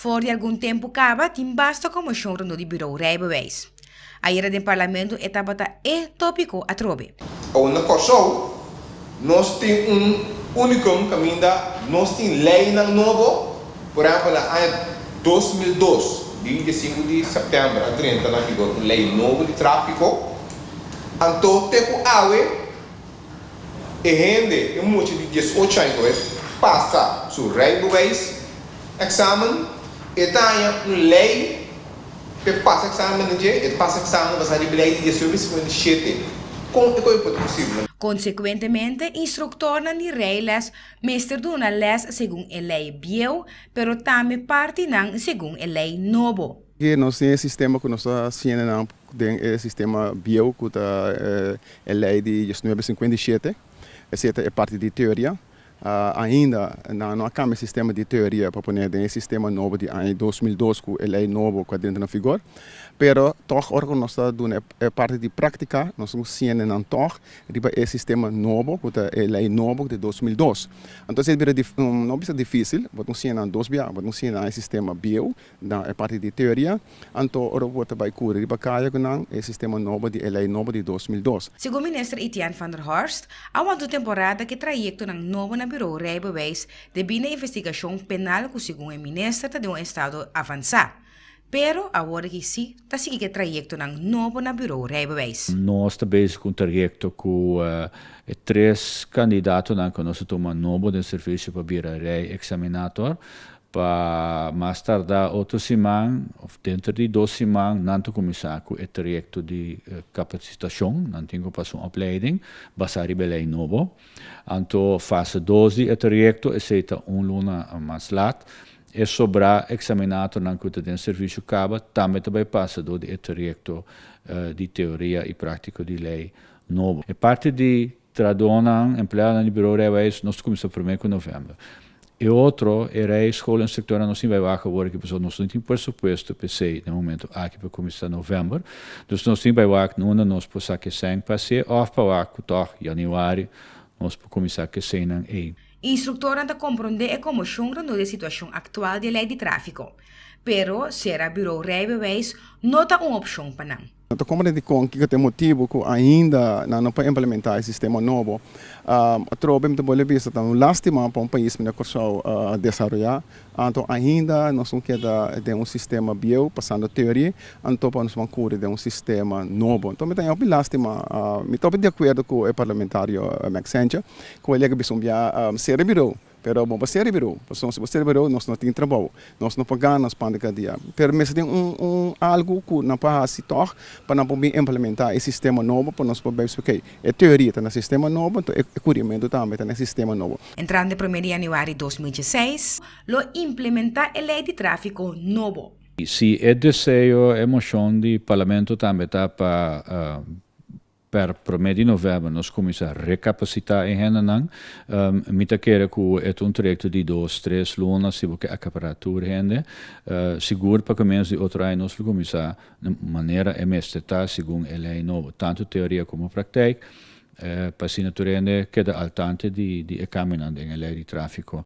For di algun tempu kaba tin basta komoshon rondó di Bureau Rijbewijs. Ayera den Parlamento e tabata e tópiko atrobe. Awor na Kòrsou nos tin un únikum kaminda nos tin leinan nobo, por ehèmpel na aña 2002, 25 di sèptèmber a drenta na vigor un lei nobo di tráfiko, anto te ku awe e hende, e mucha di 18 aña ku a pasa su rijbewijs examen, e ta haña un lei p'e pasa examen den dje, e ta pasa examen basá riba lei di 1957. Kon e koe por ta posibel? Konsekuentemente, instruktornan di rijles mester duna les segun e lei bieu, pero tambe partinan segun e lei nobo. Nos tin e sistema ku nos ta hasiendo nan den e sistema bieu ku ta e lei di 1957, esei ta e parti di teoria. Ainda nan no a kambia e sistema di teoria pa pone den e sistema nobo di aña 2002 ku e lei nobo ku a drenta na vigor. Pero tòg ora ku nos ta duna e parti di práktika nos ta siña nan tòg riba e sistema nobo ku ta e lei nobo di 2002. Anto esei bira no bisa difísil, bo ta siña nan dos bia, bo ta siña nan e sistema bieu na e parti di teoria, anto ora bo ta bai kuri riba kaya ku nan e sistema nobo di e lei nobo di 2002. Segun Minister Etienne van der Horst, a wanta un temporada ku e trayektonan nobo na Bureau Rijbewijs debí na investigashon penal ku segun e minister ta den un estado avansá. Pero awor aki sí ta sigui ku e trayektonan nobo na Bureau Rijbewijs. Nos ta bezig ku un trayekto ku e tres kandidatonan ku nos a tuma nobo den servisio pa bira rijexaminator. Pa mas tardá otro siman òf denter di dos siman nan ta kuminsá ku e trayekto di kapasitashon. Nan tin ku pasa un opleiding basá riba e lei nobo. Anto fase dos di e trayekto, esei ta un luna mas lat, e sobrá eksaminatornan ku ta den servisio kaba tambe ta bai pasa dor di e trayekto di teoria i práktiko di lei nobo. E parti di trahadónan, empleadonan di Bureau Rijbewijs nos ta kuminsá promé ku novèmber. E otro, e rijschoolinstructornan nos tin bai wak awor aki pasobra nos no tin presupuesto p'esei na e momento aki pa kuminsá novèmber. Dus nos tin bai wak na unda nos por sa kesèn pa hasié òf pa wak ku tòg yanüari nos por kuminsá kesènnan ei. Instruktornan ta komprondé e komoshon rondó di e situashon aktual di e lei di tráfiko, pero sera Bureau Rijbewijs no ta un opshon pa nan. No ta komprende dikon kiko ta e motibu ku ainda nan no por implementá e sistema nobo. Atrobe mi ta bolbe bisa ta un lástima pa un pais manera Kòrsou desaroyá, anto ainda nos no keda den un sistema bieu pasando teoria, anto pa nos ban kuri den un sistema nobo. Anto mi ta hopi lástima, mi ta hopi di akuerdo ku e parlamentario Maxentia ku el a bisa un bia sera birou. Pero bo por ser birou, pasobra si bo ser birou nos no tin trabou, nos no por gana nos pan di kada dia. Pero mester tin un un algu ku nan por hasi tòg pa nan por bin implementá e sistema nobo pa nos por bai bisa okey, e teoria ta na sistema nobo, anto e kuriamentu tambe ta na e sistema nobo. Entrante promé di yanüari 2016 lo implementá e lei di tráfiko nobo. Si e deseo, e moshon di Parlamento tambe ta pa Per promé di novèmber nos kuminsá rekapasitá e hendenan. Mi ta kere ku e ta un trayekto di dos, tres luna si bo ke akapará tur hende. Sigur pa komienso di otro aña nos lo kuminsá na manera e mester ta segun e lei nobo, tantu teoria komo praktijk, pa asina tur hende keda al tante di e kambionan den e lei di tráfiko.